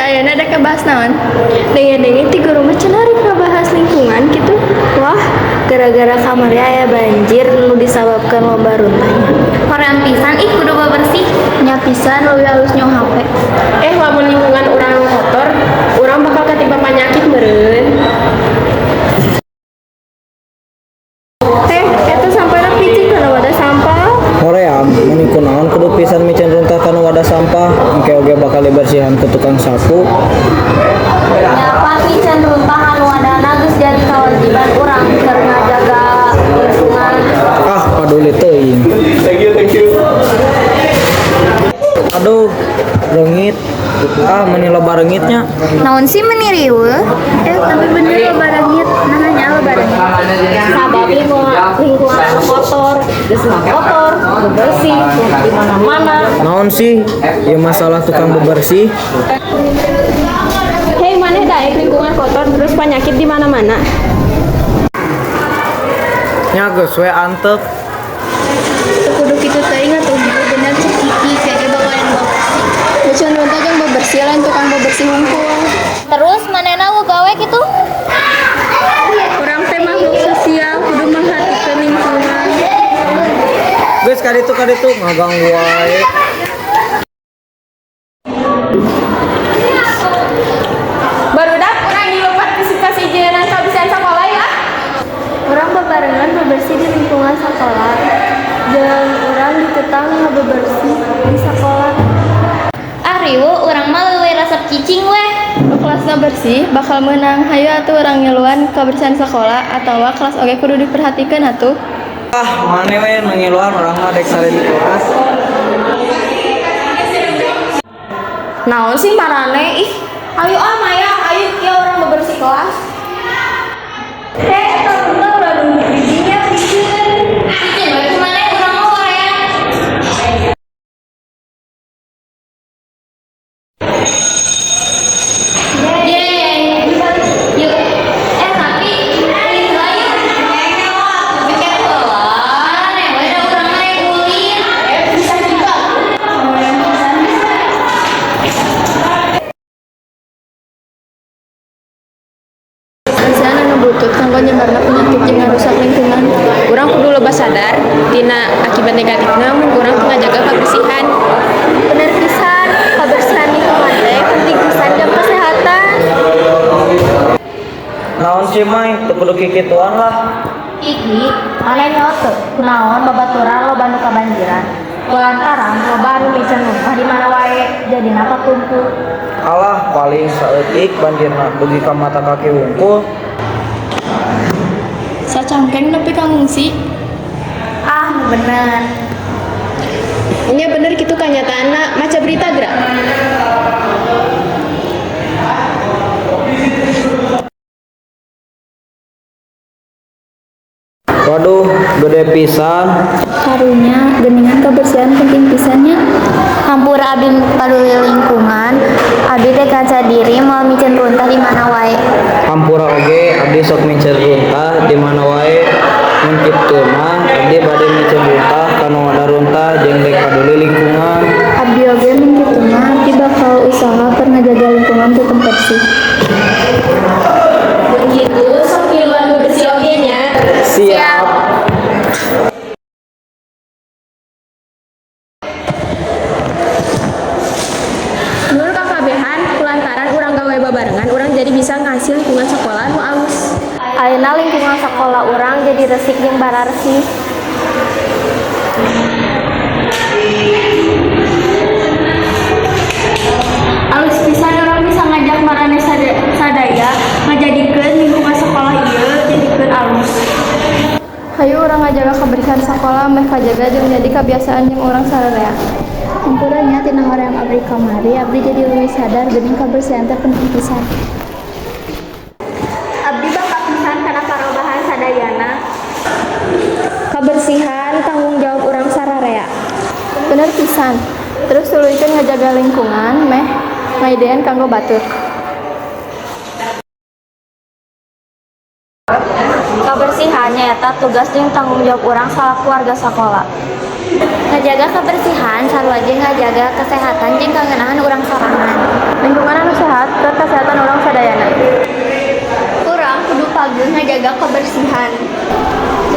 Ayeuna dek bahas naon? Denge-denge ti guru mah cenah rek ngabahas lingkungan gitu. Wah, gara-gara kamari aya banjir nu disababkeun loba runtahnya. Hoream pisan ih kudu bebersih. Nya pisan leuwih alus nyoo HP. Eh, lamun lingkungan urang kotor, urang bakal katimpa panyakit meureun. Eh, eta sampahna picing kana wadah sampah. Hoream, mun kunaon kudu pisan miceun runtah kana wadah sampah, engke oge bakal dibersihan ku tukang sapu. Nya pan miceun runtah anu wadahna geus jadi kewajiban urang keur ngajaga lingkungan. Ah, paduli teuing. Thank you, thank you. Aduh, reungit. Ah, meuni loba reungitnya. Naon sih meuni riweuh? Eh, tapi bener loba reungit. Nah, nya loba reungit. Sabab lingkungan anu kotor, geus mah kotor, bebersih, di mana-mana. Naon sih? Ya masalah tukang bebersih. Hei, maneh daek lingkungan kotor terus penyakit di mana-mana. Nya geus we antep. Teu kudu kitu teuing atuh Bu, bener cek Kiki kayaknya bakalan bebersih. Miceun runtah jeung bebersih lain tukang bebersih hungkul. Terus manehna euweuh gawe kitu? Urang teh makhluk sosial kudu merhatikeun lingkungan. Geus kaditu ngaganggu wae. Barudak urang ngilu partisipasi jieunna kabersihan sakola ya. Urang bebarengan bebersih di lingkungan sakola. Jeung urang ditetang ngabebersih di sakola. Ah riweuh urang mah leuwih resep cicing weh. Nu kelasna bersih bakal meunang. Hayu atuh urang ngiluan kabersihan sakola atawa kelas oge kudu diperhatikeun atuh. Ah, maneh we nu ngiluan, urang mah dek sare di kelas. Naon sih marane ih? Ayo ah Maya, ayo kieu urang bebersih kelas. Hei, eta runtah ulah numpuk di dinya piceun. Cicing we ku maneh urang mah hoream. Yeay. Yuk. Eh tapi ulin heula yuk. Pikir heula. Maneh we da urang mah rek ulin. Kabersihan anu butut kanggo nyebarna penyakit jeung ngarusak lingkungan. Urang kudu loba sadar tina akibat negatifna mun urang teu ngajaga kabersihan. Bener pisan, kabersihan lingkungan teh penting pisan jang kesehatan. Naon sih, Mai? Teu kudu kikituan lah. Kiki, maneh nyaho teu kunaon babaturan loba nu kabanjiran? Kulantaran loba anu miceun runtah di mana wae, jadina katumpuk. Alah, paling saeutik banjirna dugi ka mata kaki hungkul. Sacangkeng nepi ka ngungsi. Ah, nu bener. Nya bener kitu kanyataanna, maca berita geura. Waduh, gede pisan. Karunya geuningan kabersihan penting pisan nya. Hampura abdi paduli lingkungan, abdi teh kaca diri moal miceun runtah di mana wae. Hampura oge, abdi sok miceun runtah di mana wae. Mun kitu mah abdi bade miceun runtah kana wadah runtah jeung dek paduli lingkungan. Abdi oge mun kitu mah abdi bakal usaha keur ngajaga lingkungan tetep bersih. Mun kitu sok ngiluan bebersih oge nya. Siap. Menurut kakabehan, kulantaran urang gawe babarengan, urang jadi bisa ngasil lingkungan sekolah nu alus. Ayeuna lingkungan sakola urang jadi resik jeung bararsih. Alus pisan urang bisa ngajak maraneh sadaya ngajadikeun lingkungan sekolah ieu jadikeun alus. Hayu urang ngajaga kebersihan sakola meh kajaga jeung jadi kebiasaan jeung urang sararea. Hampura nya tina hoream abdi kamari, abdi jadi leuwih sadar geuning kabersihan teh penting pisan. Abdi bangga pisan kana parobahan sadayana. Kabersihan tanggung jawab urang sararea. Bener pisan. Terus tuluykeun ngajaga lingkungan meh ngaidean kanggo batur. Kabersihan nyaeta tugas jeung tanggung jawab urang salaku warga sakola. Ngajaga kebersihan sarua jeung ngajaga kesehatan jeung kangenahan urang sorangan. Lingkungan anu sehat keur kasehatan urang sadayana. Urang kudu pageuh ngajaga kebersihan.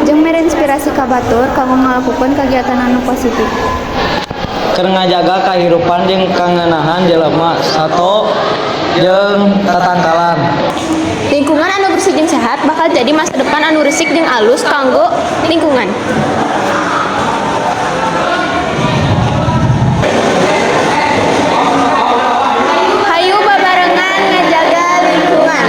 Jeung mere inspirasi ka batur kanggo ngalakukeun kagiatan anu positif. Keur ngajaga kahirupan jeung kangenahan jelema, sato jeung tatangkalan. Lingkungan anu bersih jeung sehat bakal jadi masa depan anu resik jeung alus kanggo lingkungan. Hayu babarengan ngajaga lingkungan.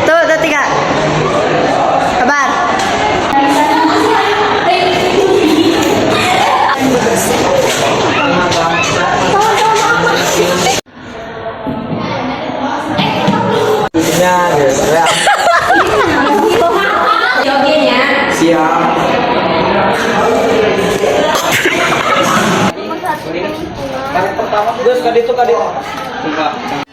Tuh, tuh tiga. Kabar. Ya, ya. Siap. Pertama, geus ka ditu ka ditu. Enggak.